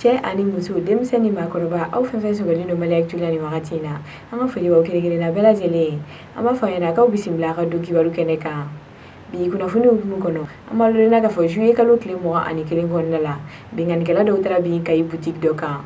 Cɛ ani muso, denmisɛn ni maakɔrɔba, aw fɛn fɛn sɔgɔlen don Mali Actu la nin wagati in na, an ka foli b'aw kelen kelenna bɛɛ lajɛlen ye. An b'a fɔ aw ɲɛna k'aw bisimila a ka don kibaru kɛnɛ kan. Bi kunnafoni hukumu kɔnɔ, an b'a lɔnniya k'a fɔ juillet kalo tile 21 kɔnɔna la, binkannikɛla dɔw taara bin Kayi boutique dɔ kan.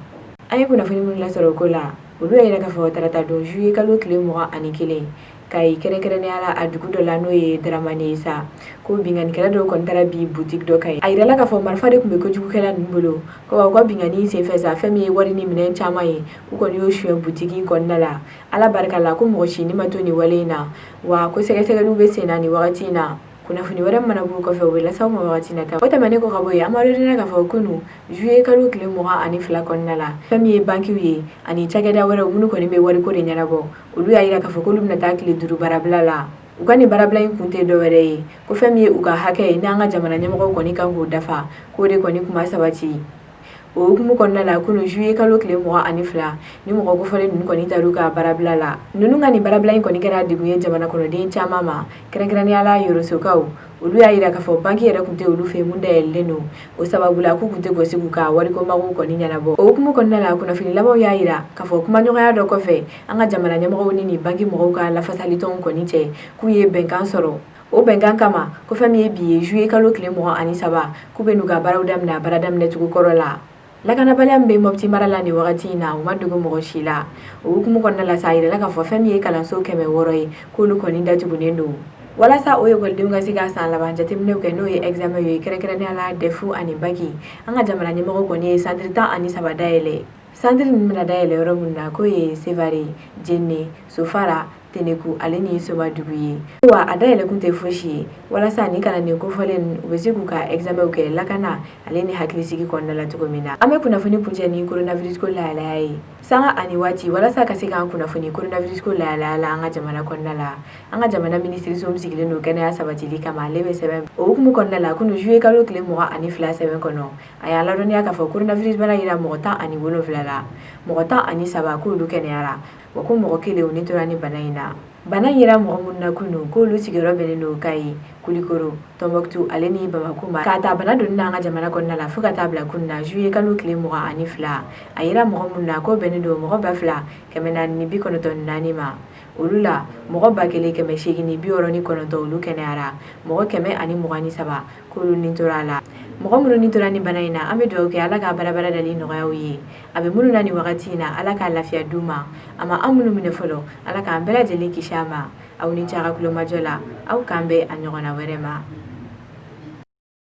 An ye kunnafoni minnu lasɔrɔ o ko la, olu y'a yira k'a fɔ tarata don juillet kalo tile 21, Kayi, kɛrɛnkɛrɛnnenya la a dugu dɔ la n'o ye Daramani ye sa, ko binkannikɛla dɔw kɔni taara bin boutique dɔ kan yen. A yirala k'a fɔ marifa de tun bɛ kojugukɛla ninnu bolo, ko wa u ka binkanni senfɛ sa, fɛn min ye wari ni minɛn caman ye, u kɔni y'o suɲɛ boutique in kɔnɔna la. Ala barika la, ko mɔgɔ si ni ma to nin wale in na, wa ko sɛgɛsɛgɛliw bɛ sen na nin wagati in na. Kunnafoni wɛrɛ mana b'o kɔfɛ, u bɛ lase aw ma wagati nata. O tɛmɛnen kɔ ka bɔ yen, an b'a lɔnniya k'a fɔ kunun juillet kalo tile 22 kɔnɔna la, fɛn min ye bankiw ye ani cakɛda wɛrɛw minnu kɔni bɛ wariko de ɲɛnabɔ, olu y'a yira k'a fɔ k'olu bɛna taa tile 5 baarabila la. U ka nin baarabila in kun tɛ dɔwɛrɛ ye, ko fɛn min ye u ka hakɛ ye n'an ka jamana ɲɛmɔgɔw kɔni kan k'o dafa, k'o de kɔni kuma sabati. O hukumu kɔnɔna la, kunun juillet kalo tile 22, ni mɔgɔ kofɔlen ninnu kɔni taar'u ka baarabila la. Ninnu ka nin baarabila in kɔni kɛra degun ye jamana kɔnɔden caman ma, kɛrɛnkɛrɛnnenya la Yorosokaw. Olu y'a yira k'a fɔ banki yɛrɛ tun tɛ olu fɛ mun dayɛlɛlen don, o sababu la k'u tun tɛ gɔsi k'u ka wariko magow kɔni ɲɛnabɔ. O hukumu kɔnɔna la, kunnafoni labanw y'a yira k'a fɔ kumaɲɔgɔnya dɔ kɔfɛ an ka jamana ɲɛmɔgɔw ni nin banki mɔgɔw ka lafasalitɔnw kɔni cɛ, k'u ye bɛnkan sɔrɔ. O bɛnkan kama, ko fɛn min ye bi ye juillet kalo tile 23, k'u bɛ n'u ka baaraw daminɛ a baara daminɛ cogo kɔrɔ la. Lakanabaliya min bɛ Mopti mara la nin wagati in na, o ma dogo mɔgɔ si la. O hukumu kɔnɔna la sa, a yirala k'a fɔ fɛn min ye kalanso 600 ye, k'olu kɔni datugunen don walasa o ekɔlidenw ka se ka san laban jateminɛw kɛ, n'o ye examen ye, kɛrɛnkɛrɛnnenya la DEF ani bac. An ka jamana ɲɛmɔgɔw kɔni ye centre 13 dayɛlɛ. Centre ninnu bɛna dayɛlɛ yɔrɔ minnu na, k'o ye Sevare, Jene, Sofara, Teneku ale ni Somadugu ye. Wa a dayɛlɛ kun tɛ fosi ye walasa ni kalanden kofɔlen u bɛ se k'u ka examenw kɛ lakana ale ni hakilisigi kɔnɔna la cogo min na. An bɛ kunnafoni kuncɛ ni coronavirus ko lahalaya ye. Sanga ani waati, walasa ka se k'an kunnafoni coronavirus ko lahalaya la an ka jamana kɔnɔna la, an ka jamana minisiriso min sigilen don kɛnɛya sabatili kama, ale bɛ sɛbɛn. O hukumu kɔnɔna la, kunun juillet kalo tile 22 sɛbɛn kɔnɔ, a y'a ladɔnniya k'a fɔ coronavirus bana yera mɔgɔ 17 la, mɔgɔ 13 k'olu kɛnɛyara, wa ko mɔgɔ kelen o ni tora ni bana in na. Bana in yera mɔgɔ minnu na kunun, k'olu sigiyɔrɔ bɛnnen don Kayi, Kulikoro, Tɔnbɔkutu ale ni Bamakɔ ma. K'a ta bana donni na an ka jamana kɔnɔna la fo ka taa bila kunun na juillet kalo tile 22, a yera mɔgɔ minnu na, k'o bɛnnen don mɔgɔ 2494 ma. Olu la, mɔgɔ 1869, olu kɛnɛyara, mɔgɔ 123, k'olu ni tora a la. Mɔgɔ minnu ni tora ni bana in na, an bɛ dugawu kɛ Ala ka barabara dali nɔgɔya u ye. A bɛ minnu na nin wagati in na, Ala k'a lafiya d'u ma. A ma an minnu minɛ fɔlɔ, Ala k'an bɛɛ lajɛlen kisi a ma. Aw ni ce a ka kulomajɔ la. Aw k'an bɛn a ɲɔgɔnna wɛrɛ ma.